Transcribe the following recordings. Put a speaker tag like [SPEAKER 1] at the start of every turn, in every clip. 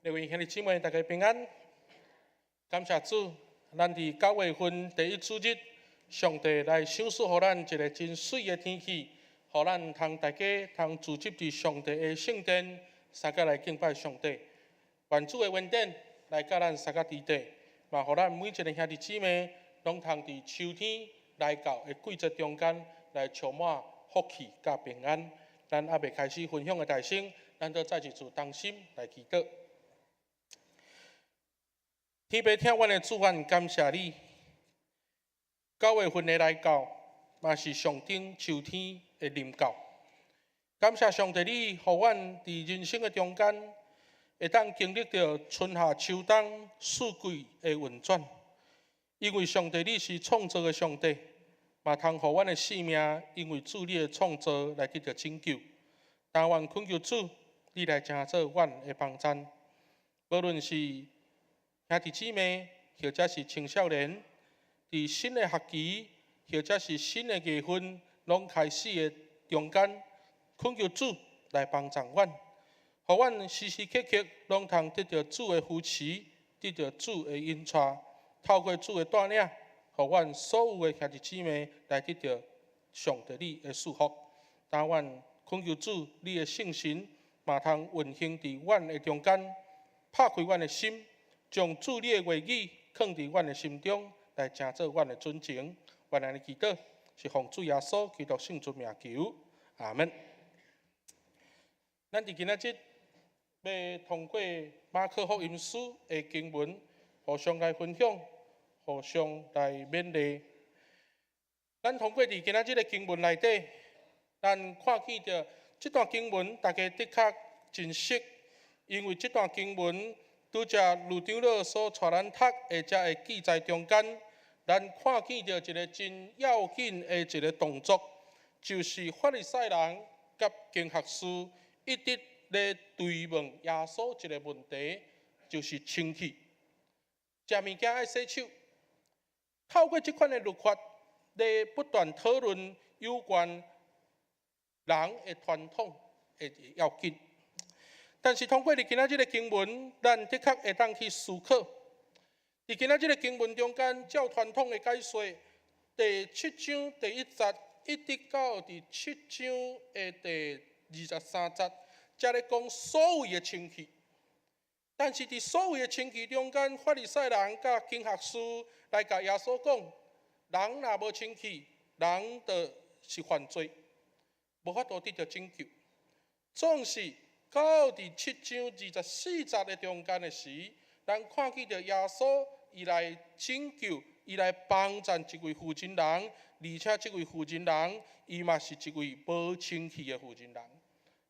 [SPEAKER 1] 各位兄弟姊妹，大家平安。感謝主，咱佇9月份第一主日，上帝來賞賜予咱一个真媠的天氣，予咱通大家通聚集佇上帝的聖殿，相佮來敬拜上帝。願主的恩典來佮咱相佮佇底，嘛予咱每一个兄弟姊妹，攏通佇秋天來到的季節中間，來充滿福氣佮平安。咱猶未開始分享的大聲，咱都再一次同心來祈禱。天父疼阮的主，阮感謝你。9月份的來到，嘛是上頂秋天的臨到。感謝上帝，你予阮佇人生的中間，會當經歷著春夏秋冬四季的運轉。因為上帝你是創造的上帝，嘛通予阮的性命，因為主你的創造來得著拯救。但願懇求主，你來成做阮的幫贊，無論是兄弟姊妹，或者是青少年，佇新的學期，或者是新的月份，攏開始的中間，懇求主來幫助阮，予阮時時刻刻攏通得著主的扶持，得著主的引帶，透過主的帶領，予阮所有的兄弟姊妹來得著上帝你的祝福。但願懇求主，你的聖神嘛通運行佇阮的中間，拍開阮的心。將主你的話語囥佇阮的心中，來成做阮的準繩。阮按呢祈禱，是奉主耶穌基督聖尊名求，阿門。咱佇今仔日欲通過馬可福音書的經文，互相來分享，互相來勉勵。咱通過佇今仔日的經文內底，咱看見著這段經文，大家的確真熟，因為這段經文，拄才呂長老所帶咱讀的這个記載中間，咱看見著一个真要緊的一个動作，就是法利賽人佮經學士一直咧追問耶穌一个問題，就是清氣，食物件愛洗手。透過這款的律法，咧不斷討論有關人的傳統的要緊。但是通過佇今仔日的經文，咱的確會當去思考。佇今仔日的經文中間，照傳統的解說，第七章第一節一直到第七章的第23節，才咧講所謂的清氣。但是佇所謂的清氣中間，法利賽人佮經學士來共耶穌講：人若無清氣，人就是犯罪，無法度得著拯救。總是到佇七章24節的中間的時，咱看見著耶穌伊來拯救，伊來幫贊一位婦人，而且這位婦人伊嘛是一位無清氣的婦人。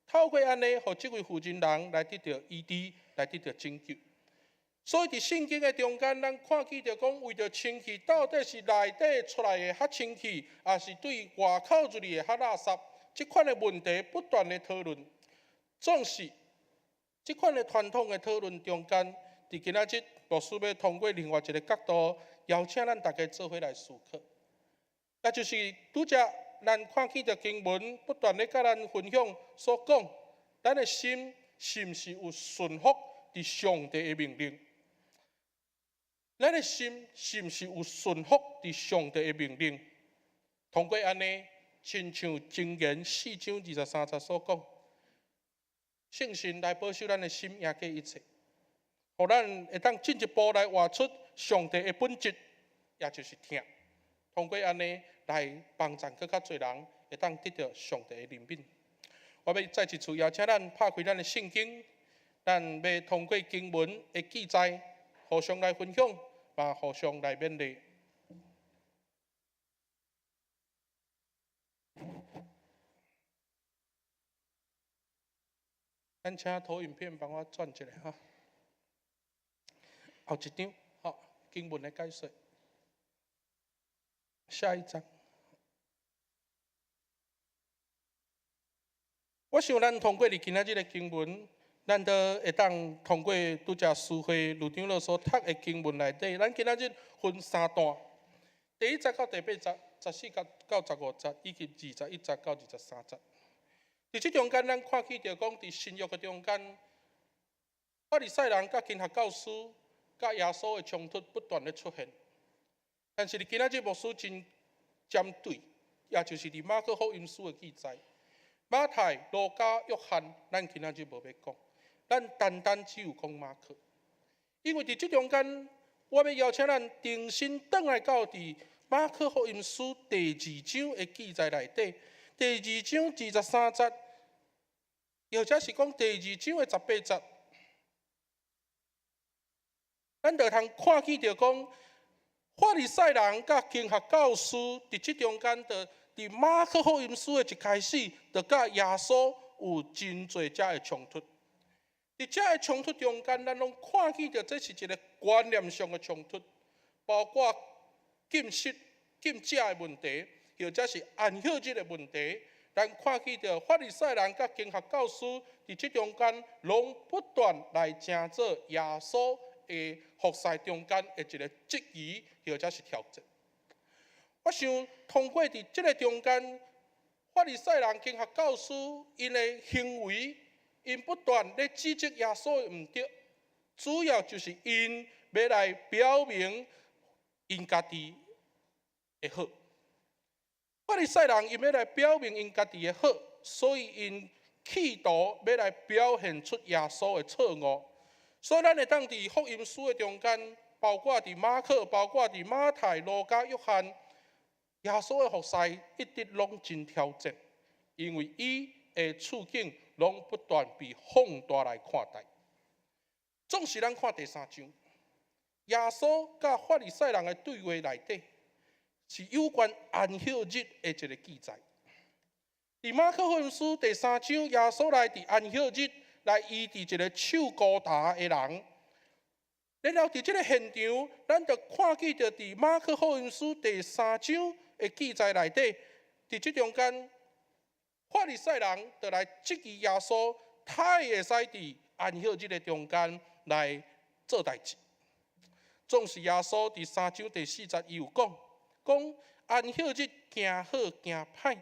[SPEAKER 1] 透過按呢，予這位婦人來得著醫治，來得著拯救。所以佇聖經的中間，咱看見著講，為著清氣到底是內底出來的較清氣，抑是對外口入去的較垃圾，這款的問題不斷的討論。總是這款的傳統的討論中間，佇今仔日牧師欲通過另外一个角度，邀請咱大家做伙來思考。那就是拄才咱看見著經文不斷咧佮咱分享所講，咱的心是毋是有順服佇上帝的命令？咱的心是毋是有順服佇上帝的命令？通過按呢，親像箴言四章23節所講，聖神來保守咱的心，贏過一切，予咱會當進一步來活出上帝的本質，也就是疼。通過按呢來幫助閣較濟人，會當得著上帝的憐憫。我欲再一次邀請咱拍開咱的聖經，咱欲通過經文的記載，互相來分享，嘛互相來勉勵。咱請投影片幫我轉一下哈，後一張，好，經文的解說。下一張。我想咱通過佇今仔日的經文，咱都會當通過拄才思慧呂長老所讀的經文內底，咱今仔日分三段，第一節到第八節，14到15節，以及21節到23節。佇這中間，咱看見著講，佇新約的中間，法利賽人佮經學教師佮耶穌的衝突不斷咧出現，但是佇今仔日牧師真針對，也就是佇馬可福音書的記載，馬太、路加、約翰，咱今仔日無欲講，咱單單只有講馬可，因為佇這中間，我欲邀請咱重新轉來到佇馬可福音書第二章的記載內底，第二章23節，或者是講第二章的18節。咱就通看見著講，法利賽人佮經學教師佇這中間，就佇馬可福音書的一開始，就佮耶穌有真濟遮的衝突。佇這个衝突中間，咱攏看見著這是一個觀念上的衝突，包括禁食、禁食的問題，或者是安息日的問題。咱看見著法利賽人佮經學教師佇這中間，攏不斷來成做耶穌的服侍中間的一個質疑，或者是挑戰。我想通過佇這个中間，法利賽人經學教師𪜶的行為，𪜶不斷咧指責耶穌的毋對，主要就是𪜶欲來表明𪜶家己的好。法利賽人𪜶欲來表明𪜶家己的好，所以𪜶企圖欲來表現出耶穌的錯誤。所以，咱會當佇福音書的中間，包括佇馬可、包括佇馬太、路加、約翰，耶穌的服侍一直攏真挑戰，因為伊的處境攏不斷被放大來看待。總是咱看第三章，耶穌佮法利賽人的對話內底，是有關安息日的一個記載。佇馬可福音書第三章，耶穌來佇安息日來醫治一個手孤焦的人。然後佇這个現場，咱就看見著佇馬可福音書第三章的記載內底，佇這中間，法利賽人就來質疑耶穌，他會使佇安息日的中間來做代誌。總是耶穌佇三章第四節，伊有講，講安息日行好行歹，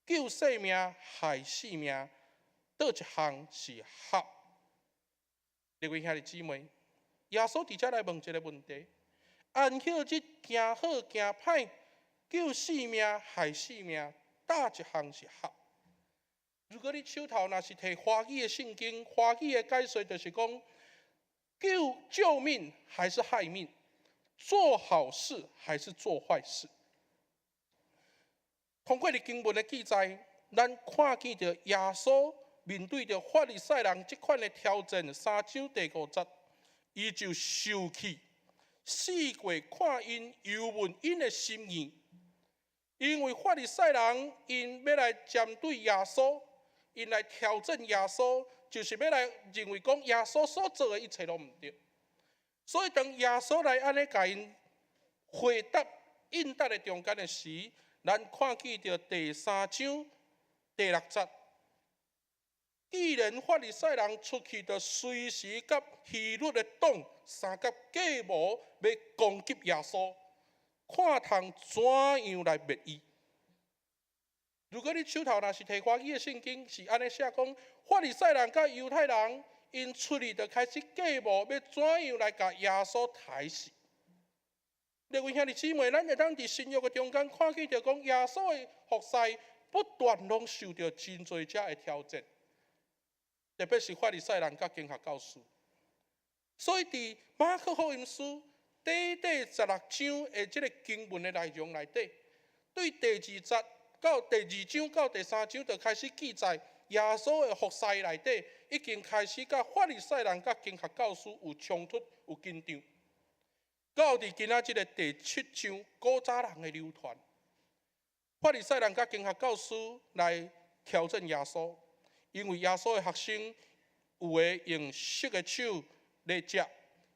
[SPEAKER 1] 救性命害性命，佗一項是合？各位兄弟姊妹，耶穌佇遮來問一个問題：安息日行好行歹，救性命害性命，佗一項是合？如果你手頭若是提華語的聖經，華語的解說就是講：救命還是害命？做好事還是做壞事？通過佇經文的記載，咱看見著耶穌面對著法利賽人這款的挑戰，三章第五節，伊就受氣，四界看𪜶，憂問𪜶的心意，因為法利賽人𪜶欲來針對耶穌，𪜶來挑戰耶穌，就是欲來認為講耶穌所做的一切攏毋對。所以當耶穌來按呢共𪜶回答應答的中間的時，咱看見著第三章第六節，既然法利賽人出去，就隨時佮希律的黨相佮計謀，欲攻擊耶穌，看通怎樣來滅伊。如果你手頭若是提華語的聖經，是按呢寫講，法利賽人佮猶太人，𪜶出去就開始計謀，欲怎樣來共耶穌刣死。各位兄弟姊妹，咱會當佇新約的中間看見著講，耶穌的服侍不斷攏受著真濟遮的挑戰，特別是法利賽人佮經學教師。所以佇馬可福音書短短16章的這个經文的內容內底，對第二節到第二章到第三章就開始記載耶穌的服侍內底，已經開始佮法利賽人佮經學教師有衝突、有緊張。到佇今仔這个第七章，古早人的流傳，法利賽人佮經學教師來挑戰耶穌，因為耶穌的學生有的用濕的手來食，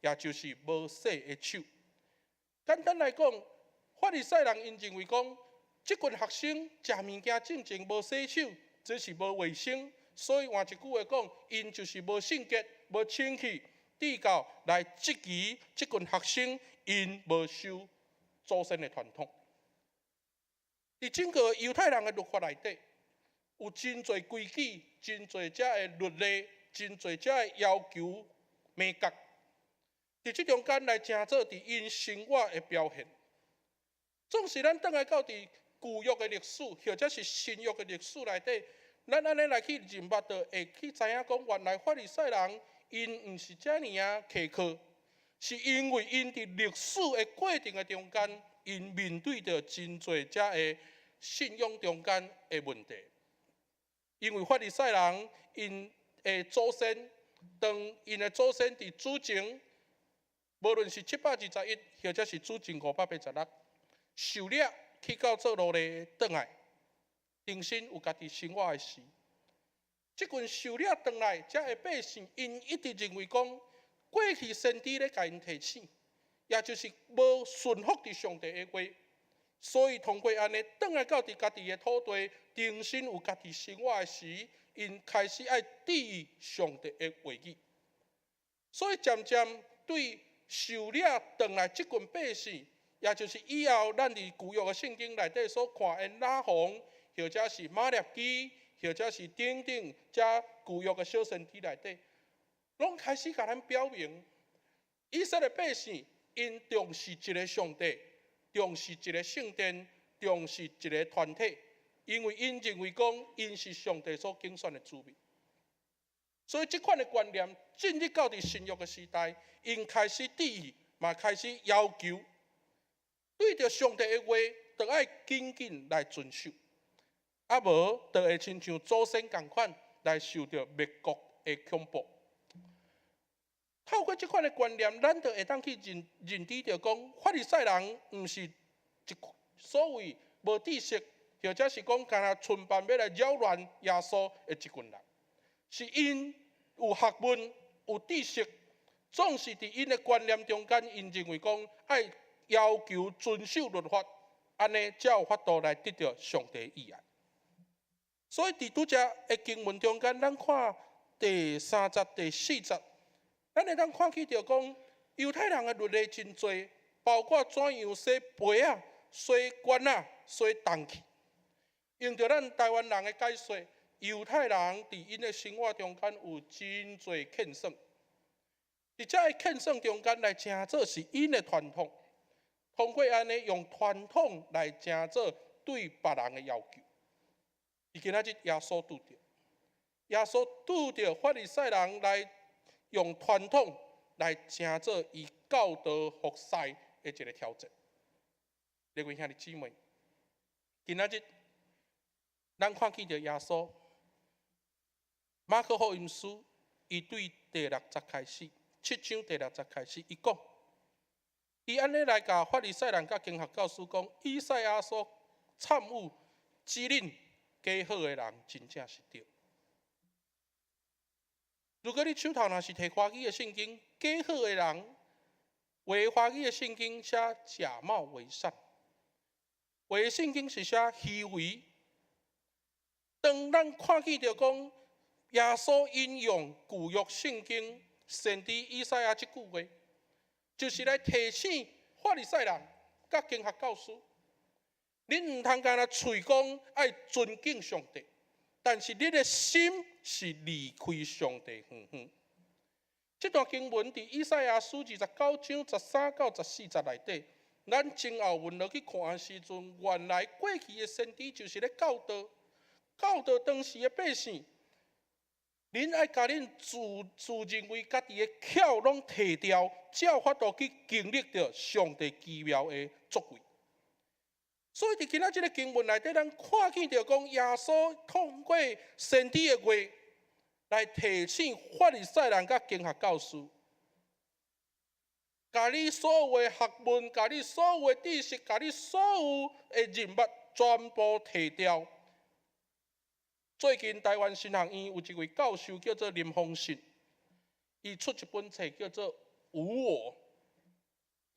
[SPEAKER 1] 也就是無洗的手。簡單來講，法利賽人𪜶認為講，這群學生食物件進前無洗手，這是無衛生，所以換一句話講，𪜶就是無聖潔、無清氣，直到來質疑這群學生𪜶無守祖先的傳統。佇整個猶太人的律法內底，有真濟規矩、真濟遮的律例、真濟遮的要求眉角。佇這中間來成做佇𪜶生活的表現。總是咱轉來到佇舊約的歷史，或者是新約的歷史內底，咱按呢來去認捌著，會去知影講，原來法利賽人𪜶毋是遮爾仔苛刻，是因為𪜶佇歷史的過程的中間，𪜶面對著真濟遮的信仰中間的問題。因為法利賽人𪜶的祖先，當𪜶的祖先佇主前，無論是721，或者是主前586，受掠去到做奴隸轉來，重新有家己生活的時，這群受掠轉來遮的百姓，𪜶一直認為講，過去先知咧共𪜶提醒，也就是無順服佇上帝的話，所以通過按呢轉來到佇家己的土地，重新有家己生活的時，𪜶開始愛注意上帝的話語，所以漸漸對受掠轉來這群百姓，也就是以後咱佇舊約的聖經內底所看的拿鴻，或者是瑪拉基，或者是等等，遮舊約的小先知內底，攏開始共咱表明，以色列百姓𪜶重視一个上帝，重視一个聖殿，重視一个團體，因為𪜶認為講𪜶是上帝所揀選的子民。所以這款的觀念進入到佇新約的時代，𪜶開始注意，嘛開始要求，對著上帝的話，著愛緊緊來遵守，啊無，就會親像祖先仝款來受著滅國的恐怖。透過這款的觀念，咱就會當去認知著講，法利賽人毋是一所謂無知識，或者是講干焦春班欲來擾亂耶穌的一群人，是𪜶有學問、有知識，總是佇𪜶的觀念中間，𪜶認為講愛要求遵守律法，按呢才有法度來得著上帝意愛。所以佇拄才的經文中間，咱看第三節、第四節，咱會當看見著講，猶太人的律例真濟，包括怎樣洗杯仔、洗罐仔、洗銅器。用著咱台灣人的解說，猶太人佇𪜶的生活中間有真濟欠算，佇這个欠算中間來成做是𪜶的傳統，通過按呢用傳統來成做對別人的要求。伊今仔日耶穌拄著，耶穌拄著法利賽人來用傳統來成做伊教導服侍的一个挑戰。各位兄弟姊妹，今仔日咱看見著耶穌，馬可福音書，伊對第六節開始，七章第六節開始，伊講，伊按呢來共法利賽人佮經學教師講，以賽亞所參與指恁假好的人，真正是對。如果你手頭若是提華語的聖經，假好的人，有華語的聖經寫假冒為善，有的聖經是寫虛偽。當咱看見著講耶穌引用舊約聖經先知以賽亞這句話，就是來提醒法利賽人佮經學教師，恁毋通干焦喙講愛尊敬上帝，但是恁的心是離開上帝遠遠。這段經文佇以賽亞書29章13到14節內底，咱前後文落去看的時陣，原來過去的先知就是咧教導，教導當時的百姓，恁愛共恁自認為家己的巧攏提掉，才有法度去經歷著上帝奇妙的作為。所以佇今仔這个經文內底，咱看見著講耶穌通過先知的話來提醒法利賽人佮經學教師，共你所有的學問、共你所有的知識、共你所有的人物全部提掉。最近台灣神學院有一位教授叫做林宏信，伊出一本冊叫做《無我》，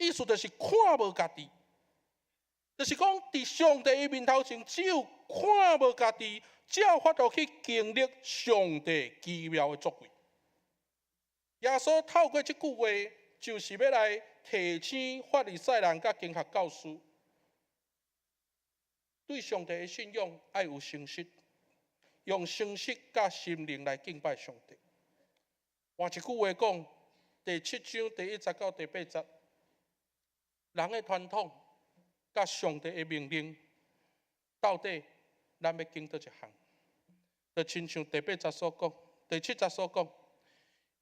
[SPEAKER 1] 意思就是看無家己，就是講佇上帝的面頭前，只有看無家己，才有法度去經歷上帝奇妙的作為。耶穌透過這句話，就是欲來提醒法利賽人佮經學教師，對上帝的信仰愛有誠實，用誠實佮心靈來敬拜上帝。換一句話講，第七章第一節到第八節，人的傳統佮上帝的命令，到底咱欲揀佗一項？就親像第八節所講，第七節所講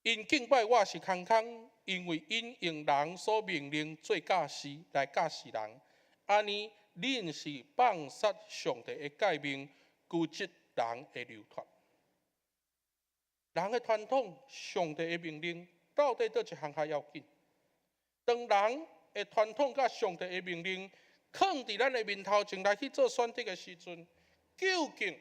[SPEAKER 1] ，𪜶敬拜我是空空，因為𪜶用人所命令做教示來教示人。按呢，恁是放殺上帝的誡命，拘執人的流傳。人的傳統，上帝的命令，到底佗一項較要緊？當人的傳統佮上帝的命令，囥佇咱的面頭前來去做選擇的時陣，究竟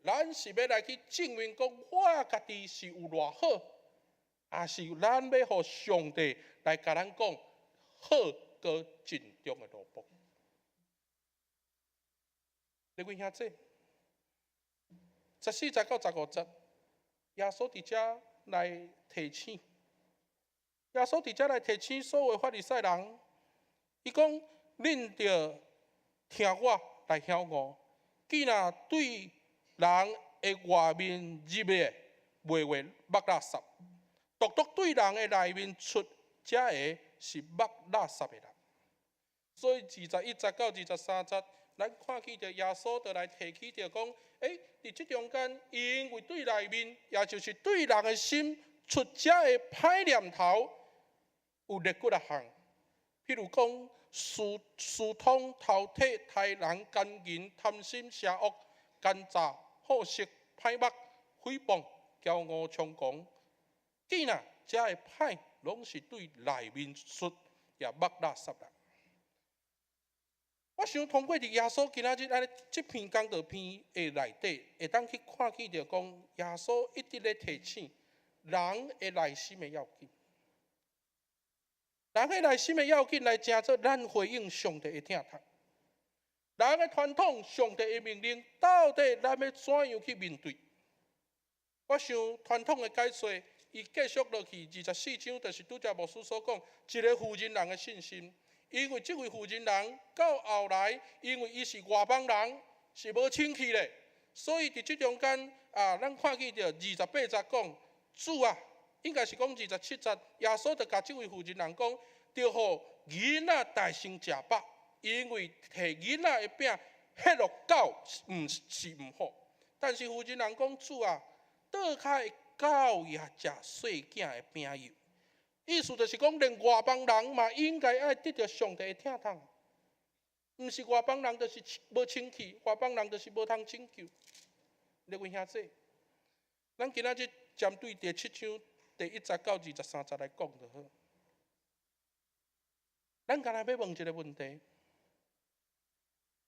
[SPEAKER 1] 咱是欲來去證明講我家己是有偌好，抑是咱欲予上帝來共咱講好閣盡忠的奴僕？各位兄弟，14節到15節，耶穌佇遮來提醒，耶穌佇遮來提醒所有法利賽人，伊講：恁著聽我來曉悟，既若對人的外面入的袂話目垃圾，獨獨對人的內面出這个是目垃圾的人。所以21節到23節，咱看見著耶穌就來提起著講，佇這中間，因為對內面，也就是對人的心出這个歹念頭，有列幾仔項，譬如講，私通、偷提、殺人、姦淫、貪心、邪惡、奸詐、好色、歹目、誹謗、驕傲、猖狂，既若這个歹，攏是對內面出，也目垃圾啦。我想通過佇耶穌今仔日按呢這篇講道篇的內底，會當去看見著講，耶穌一直咧提醒人的內心的要緊，人的內心的要緊來成做咱回應上帝的疼痛。人的傳統，上帝的命令，到底咱欲怎樣去面對？我想傳統的解說，伊繼續落去24章，就是拄才牧師所講，一个婦人人的信心。因為這位婦人人到後來，因為伊是外邦人，是無清氣的，所以佇這中間啊，咱看見著28節講，主啊，應該是講27節，耶穌就共這位婦人人講，著予囡仔代先食飽，因為提囡仔的餅彼予狗毋是毋好。但是婦人人講，主啊，桌跤的狗也食細囝的餅幼。意思就是講，連外邦人嘛應該愛得著上帝的疼痛，毋是外邦人就是無清氣，外邦人就是無通拯救。各位兄弟，咱今仔日針對第七章第一節到23節來講就好。咱敢若欲問一个問題：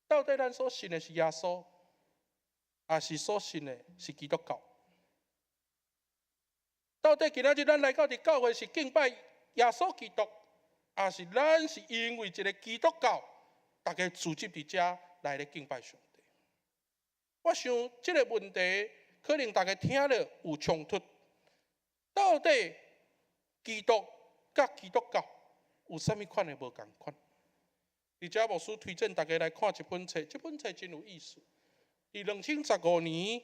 [SPEAKER 1] 到底咱所信的是耶穌，抑是所信的是基督教？到底今仔日咱來到佇教會是敬拜耶穌基督，抑是咱是因為一个基督教，逐家聚集佇遮來咧敬拜上帝？我想這个問題可能逐家聽了有衝突。到底基督佮基督教有啥物款的無仝款？佇遮牧師推薦逐家來看一本冊，這本冊真有意思。佇2015年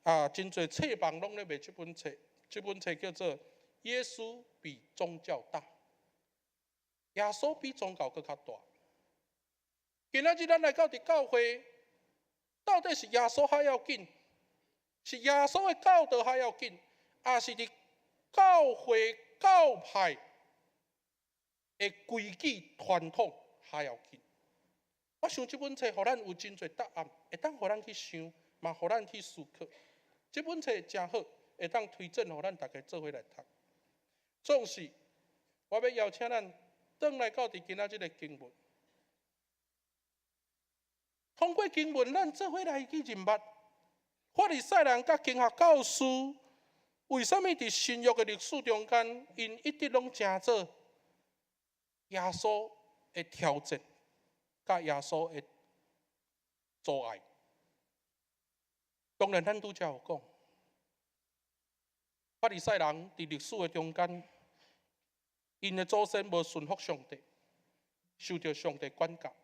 [SPEAKER 1] 啊，真濟冊房攏咧賣這本冊。這本冊叫做《耶穌比宗教大》，耶穌比宗教閣較大。今仔日咱來到佇教會，到底是耶穌較要緊，是耶穌的教導較要緊，抑是佇教會教派的規矩傳統較要緊？我想這本冊予咱有真濟答案，會當予咱去想，嘛予咱去思考。這本冊誠好，會當推薦予咱逐家做伙來讀。總是，我欲邀請咱轉來到佇今仔這个經文，通過經文，咱做伙來去認捌法利賽人佮經學教師，為啥物佇新約的歷史中間，𪜶一直攏成做耶穌的挑戰，佮耶穌的阻礙？當然，咱拄才有講，法利賽人佇歷史的中間，𪜶的祖先無順服上帝，受著上帝管教。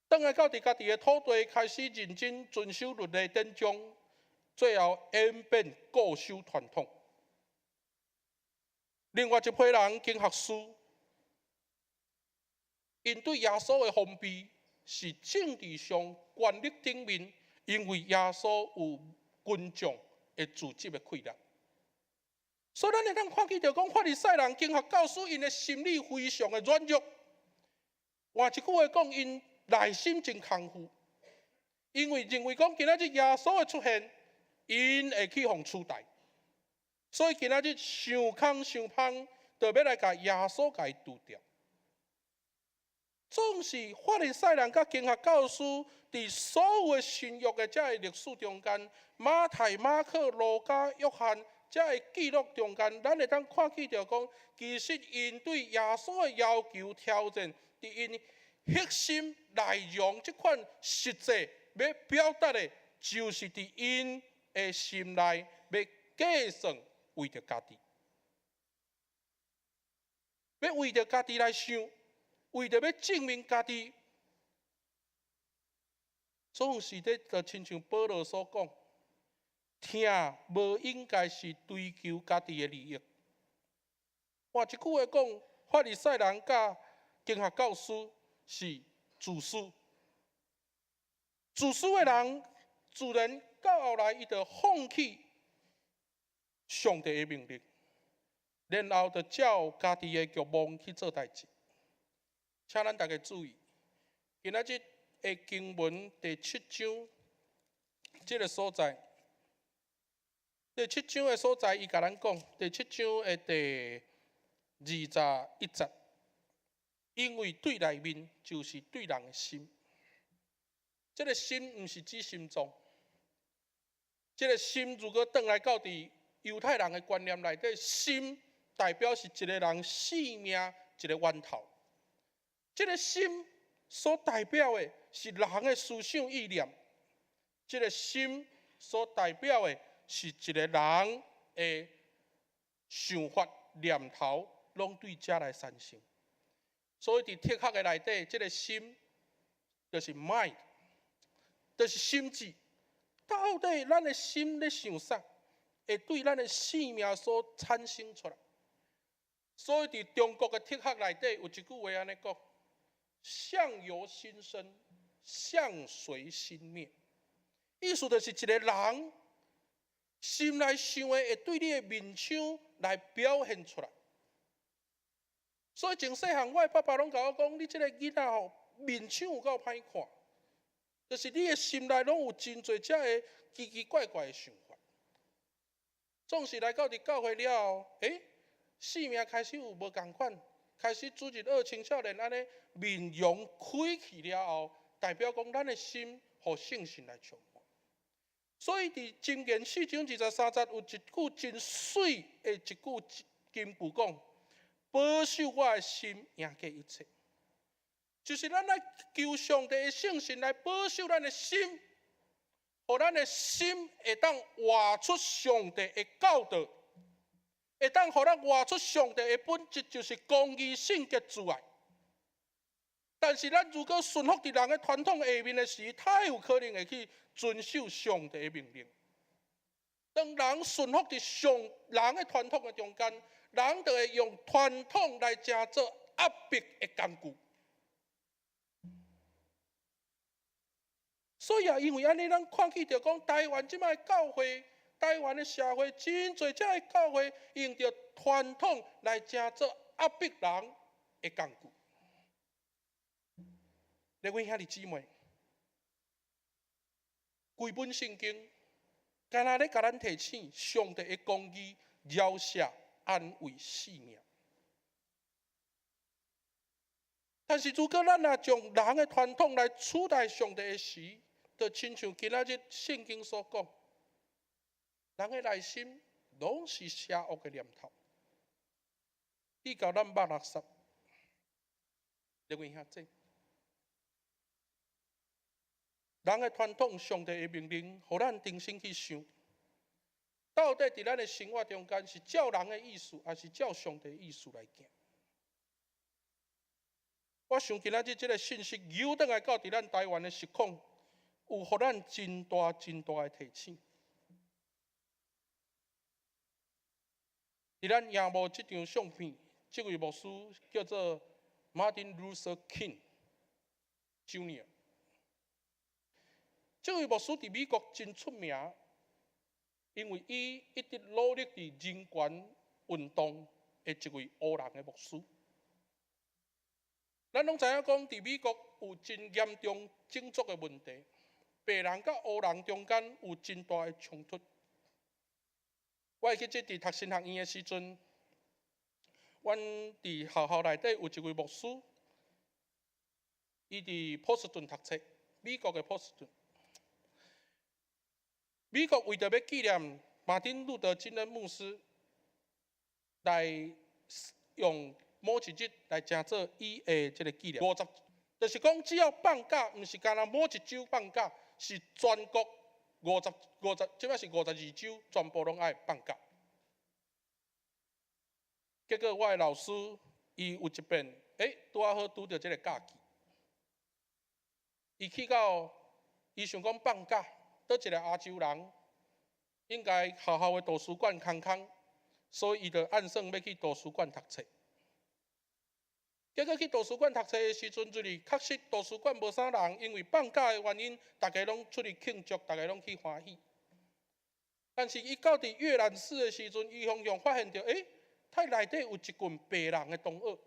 [SPEAKER 1] 轉來到佇家己的土地，開始認真遵守律例典章，最後演變固守傳統。另外一批人經學師，𪜶對耶穌的防備是政治上權力頂面，因為耶穌有群眾的組織的氣力。所以咱會當看見著講，法利賽人、經學教師，𪜶的心理非常的軟弱。換一句話講，𪜶內心真空虛，因為認為講今仔日耶穌的出現，𪜶會去予取代。所以今仔日想空想芳，就欲來共耶穌共伊除掉。總是法利賽人佮經學教師，佇所有的新約的這个歷史中間，馬太、馬可、路加、約翰這个記錄中間，咱會當看見著講，其實𪜶對耶穌的要求挑戰，佇𪜶核心內容這款實際欲表達的，就是佇𪜶的心內欲計算為著家己，欲為著家己來想，為著欲證明家己，總是咧就親像保羅所講，疼無應該是追求家己的利益。換一句話講，法利賽人佮經學教師是自私，自私的人自然到後來，伊就放棄上帝的命令，然後就照家己的慾望去做代誌。請咱大家注意，今仔日的經文第七章這个所在，第七章的所在，伊共咱講，第七章的第21節，因為對內面就是對人的心，這个心毋是指心臟，這个心如果轉來到佇猶太人的觀念內底，心代表是一个人生命一个源頭。這个心所代表的是人的思想意念，這个心所代表的是一个人的想法念頭，攏對這來產生。所以佇哲學的內底，這个心就是 mind，就是心智。到底咱的心咧想啥，會對咱的生命所產生出來。所以佇中國的哲學內底，有一句話按呢講：相由心生，相隨心滅。意思就是一個人心內想的，會對你的面相來表現出來。所以從細漢，我的爸爸攏共我講：你這个囡仔吼，面相有夠歹看，就是你的心內攏有真濟這个奇奇怪怪的想法。總是來到佇教會了後，生命開始有無仝款，開始主日學青少年按呢面容開去了後，代表講咱的心予聖神來充滿。所以佇箴言4章23節有一句真媠的一句金句講：保守我的心贏過一切。就是咱來求上帝的聖神來保守咱的心，予咱的心會當活出上帝的教導，會當予咱活出上帝的本質，就是公義、聖潔、慈愛。但是咱如果順服佇人的傳統下面的時，太有可能會去遵守上帝的命令。當人順服佇上人的傳統的中間，人就會用傳統來成做壓迫的工具。所以啊，因為按呢，咱看見著講，台灣這擺教會，台灣的社會真濟這个教會用著傳統來成做壓迫人的工具。各位兄弟姊妹，規本聖經，敢若咧共咱提醒，上帝的公義、饒赦、安慰、生命。但是，如果咱若將人的傳統來取代上帝的時，就親像今仔日聖經所講，人的內心攏是邪惡的念頭，伊共咱肉垃圾。各位兄弟，人的傳統，上帝的命令，予咱重新去想，到底佇咱的生活中間是照人的意思，還是照上帝的意思來行？我想今仔日這个信息扭轉來到佇咱台灣的實況，有予咱真大真大的提醒。佇咱熒幕這張相片，這位牧師叫做 Martin Luther King Jr.這位牧師佇美國真出名，因為伊一直努力佇人權運動的一位黑人的牧師。咱攏知影講，佇美國有真嚴重種族的問題，白人佮黑人中間有真大的衝突。我會記得佇讀神學院的時陣，阮佇學校內底有一位牧師，伊佇波士頓讀冊，美國的波士頓。美國為著欲紀念馬丁路德金恩牧師，來用某一日來成做伊的這个紀念。50，就是講只要放假，毋是干焦某一州放假，是全國50、50，這擺是52州，全部攏愛放假。結果我的老師伊有一遍，拄仔好拄著這个假期，伊去到，伊想講放假，佗一个亞洲人，應該學校的圖書館空空，所以伊就按算欲去圖書館讀冊。結果去圖書館讀冊的時陣，就是確實圖書館無啥人，因為放假的原因，逐家攏出去慶祝，逐家攏去歡喜。但是伊到佇閱覽室的時陣，伊雄雄發現著，欸，內底有一群白人的同學。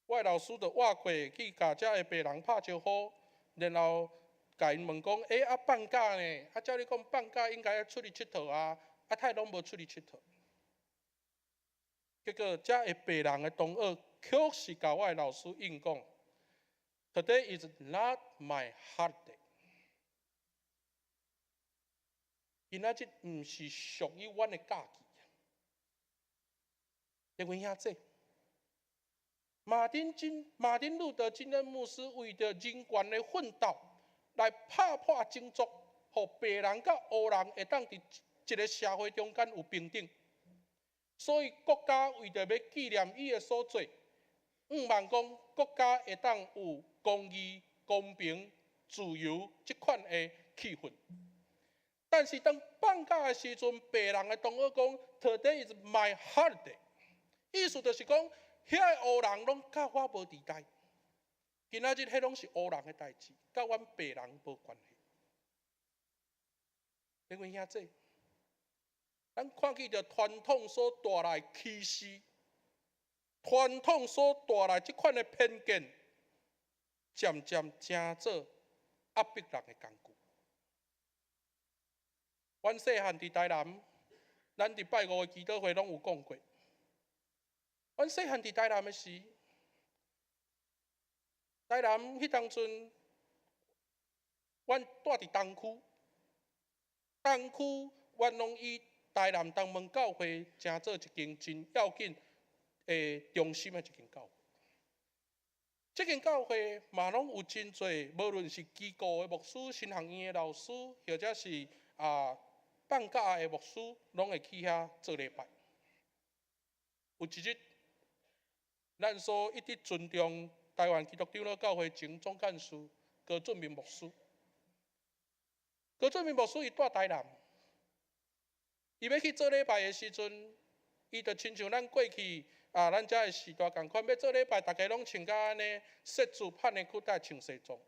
[SPEAKER 1] 我的老師就倚過去，共遮的白人拍招呼，然後共𪜶問講：欸，啊放假呢？啊，照你講放假應該愛出去𨑨迌啊，啊，太攏無出去𨑨迌。結果，遮的白人的同學確實共我的老師應講：Today is not my holiday。今仔日毋是屬於阮的假期。各位兄弟，馬丁路德金恩牧師為著人權的奮鬥，來拍破種族，予白人佮黑人會當佇一个社會中間有平等。所以國家為著欲紀念伊的所做，向望講國家會當有公義、公平、自由這款的氣氛。但是當放假的時陣，白人的同學講：Today is my holiday。意思就是講，遐个黑人攏佮我無佇代。今仔日彼攏是黑人的代誌，佮阮白人無關係。各位兄弟，咱看見著傳統所帶來歧視，傳統所帶來這款的偏見，漸漸成做壓迫人的工具。阮細漢佇台南，咱佇拜五的祈禱會攏有講過。阮細漢佇台南的時，台南彼當陣，阮蹛佇東區，東區阮攏以台南東門教會成做一間真要緊的中心的一間教會。這間教會嘛攏有真濟，無論是機構的牧師、神學院的老師，或者是放假的牧師，攏會去遐做禮拜。有一日，咱所一直尊重台灣基督長老教會前總幹事高俊明牧師。高俊明牧師伊蹛台南，伊欲去做禮拜的時陣，伊就親像咱過去啊，咱遮的時代仝款，欲做禮拜，逐家攏穿甲按呢，雪珠盼的褲帶，穿西裝，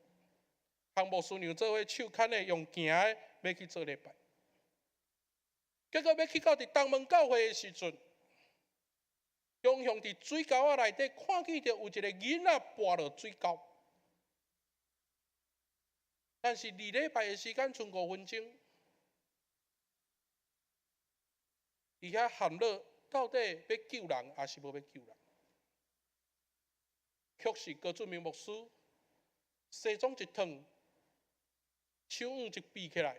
[SPEAKER 1] 和牧師娘做伙手牽的用行的，欲去做禮拜。結果欲去到佇東門教會的時陣，雄雄佇水溝仔內底看見著有一个囡仔跋落水溝，但是離禮拜的時間賰5分鐘，佇遐陷落，到底欲救人抑是無欲救人？卻是高俊明牧師西裝一脫，手腕一比起來，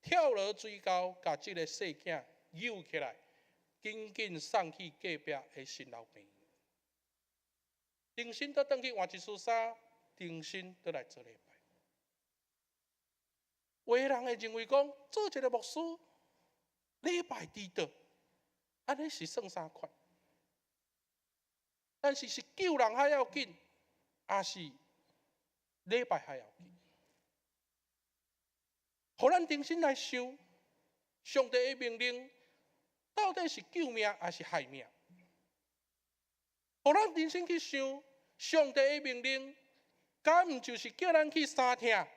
[SPEAKER 1] 跳落水溝，共這个細囝揪起來，緊緊送去隔壁的新老病院。重新閣轉去換一身衫，重新閣來做禮拜。有的人會認為講，做一个牧師，禮拜遲到，按呢是算啥款？但是是救人較要緊，抑是禮拜較要緊？予咱重新來想，上帝的命令，到底是救命抑是害命？予咱人生去想，上帝的命令，敢毋就是叫咱去相疼？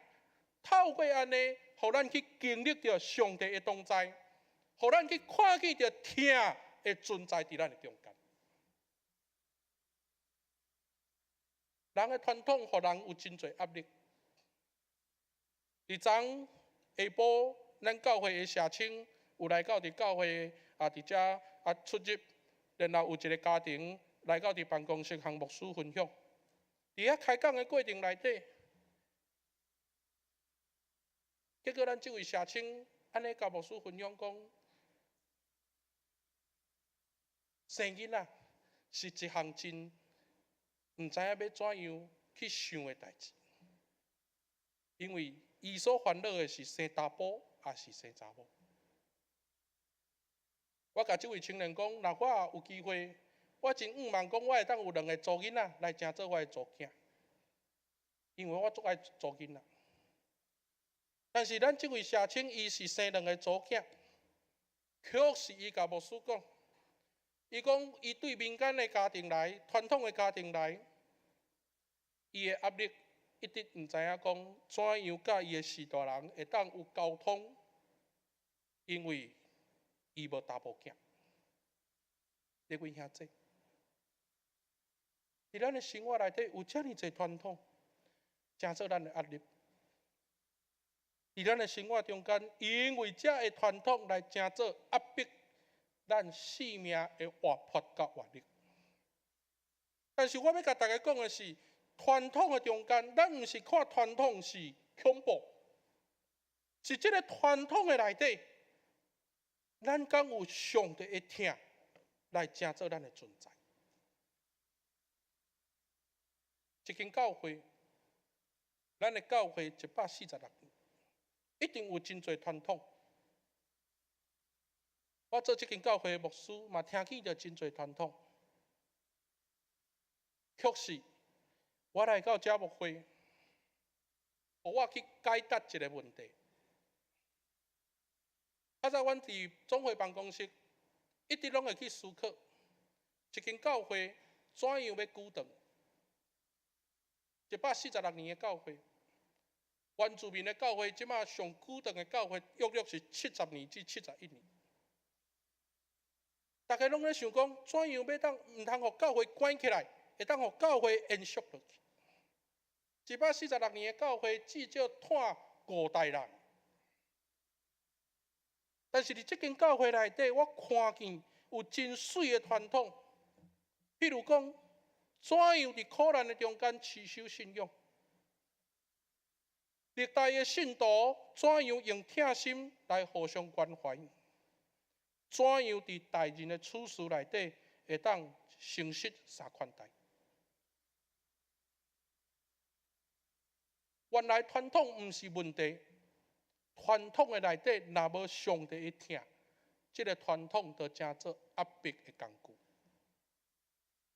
[SPEAKER 1] 透過按呢，予咱去經歷著上帝的同在，予咱去看見著疼的存在佇咱的中間。人的傳統，予人有真濟壓力。佇昨下晡，咱教會的社青有來到佇教會啊，佇遮啊出入，然後有一個家庭來到佇辦公室向牧師分享。佇遐開講的過程內底，結果咱這位社青按呢共牧師分享講，生囡仔是一項真毋知影欲怎樣去想的代誌，因為伊所煩惱的是生查埔抑是生查某。我共這位青年講，若我有機會，我真向望講，我會當有兩个查某囡仔來成做我的查某囝，因為我足愛查某囡仔。但是咱這位社青，伊是生兩个查某囝，卻是伊共牧師講，伊講伊對民間的家庭來，傳統的家庭來，伊的壓力一直毋知影講怎樣佮伊的序大人會當有溝通，因為伊無查埔囝。這位兄弟，佇咱的生活內底有遮爾濟傳統，成做咱的壓力。佇咱的生活中間，因為這个傳統來成做壓迫咱生命的活潑佮活力。但是我欲共大家講的是，傳統的中間，咱毋是看傳統是恐怖，是這个傳統的內底，咱敢有上帝的疼來成做咱的存在。一間教會，咱的教會146年，一定有真濟傳統。我做這間教會的牧師，嘛聽見著真濟傳統。確實，我來到這牧會，予我去解答一个問題。較早阮佇總會辦公室，一直攏會去思考，一間教會怎樣欲久長？146年的教會，原住民的教會，這馬上久長的教會，約略是70年至71年。大家攏咧想講，怎樣欲當毋通予教會關起來，會當予教會延續落去？146年的教會，至少湠五代人。但是佇這間教會內底，我看見有真媠的傳統，譬如講，怎樣佇苦難的中間持守信仰？歷代的信徒怎樣用疼心來互相關懷？怎樣佇待人的處事內底會當誠實相款待？原來傳統毋是問題，傳統的內底若無上帝的疼，這个傳統就成做壓迫的工具。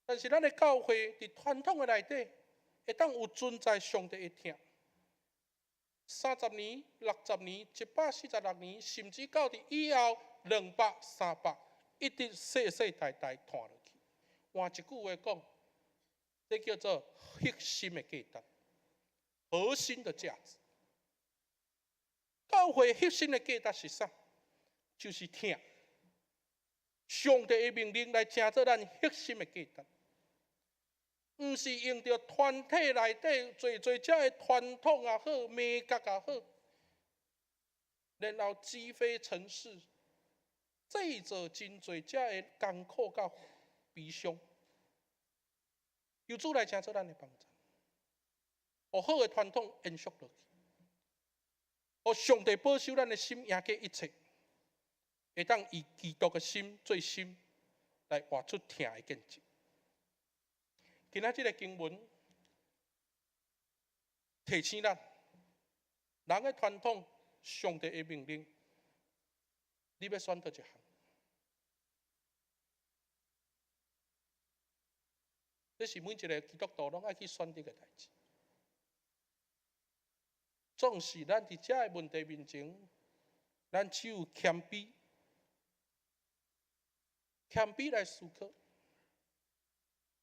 [SPEAKER 1] 但是咱的教會佇傳統的內底，會當有存在上帝的疼。30年、60年、146年，甚至到佇以後200、300，一直世世代代傳落去。換一句話講，這叫做核心的價值，核心的價值。教會核心的價值是啥？就是疼。上帝的命令來成做咱核心的價值，毋是用著團體內底濟濟遮的傳統也好，美感也好，然後積非成是，製造真濟遮的艱苦佮悲傷。求主來成做咱的幫助，予好的傳統延續落去，予上帝保守咱的心贏過一切，會當以基督的心做心，來活出疼的見證。今仔這个經文提醒咱，人的傳統，上帝的命令，你欲選佗一項？這是每一个基督徒攏愛去選擇的代誌。總是咱佇這个問題面前，咱只有謙卑，謙卑來思考，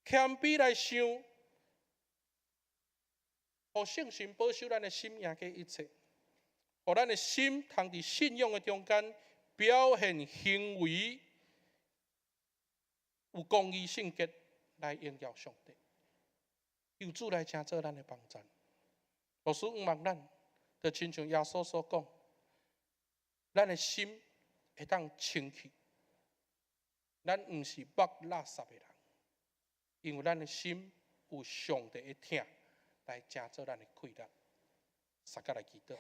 [SPEAKER 1] 謙卑來想，予聖神保守咱的心贏過一切，予咱的心通佇信仰的中間表現行為，有公義聖潔來榮耀上帝。求主來成做咱的幫贊。牧師向望咱，就親像耶穌所講，咱的心會當清氣，咱毋是抹垃圾的人，因為咱的心有上帝的疼來成做咱的氣力。大家來祈禱。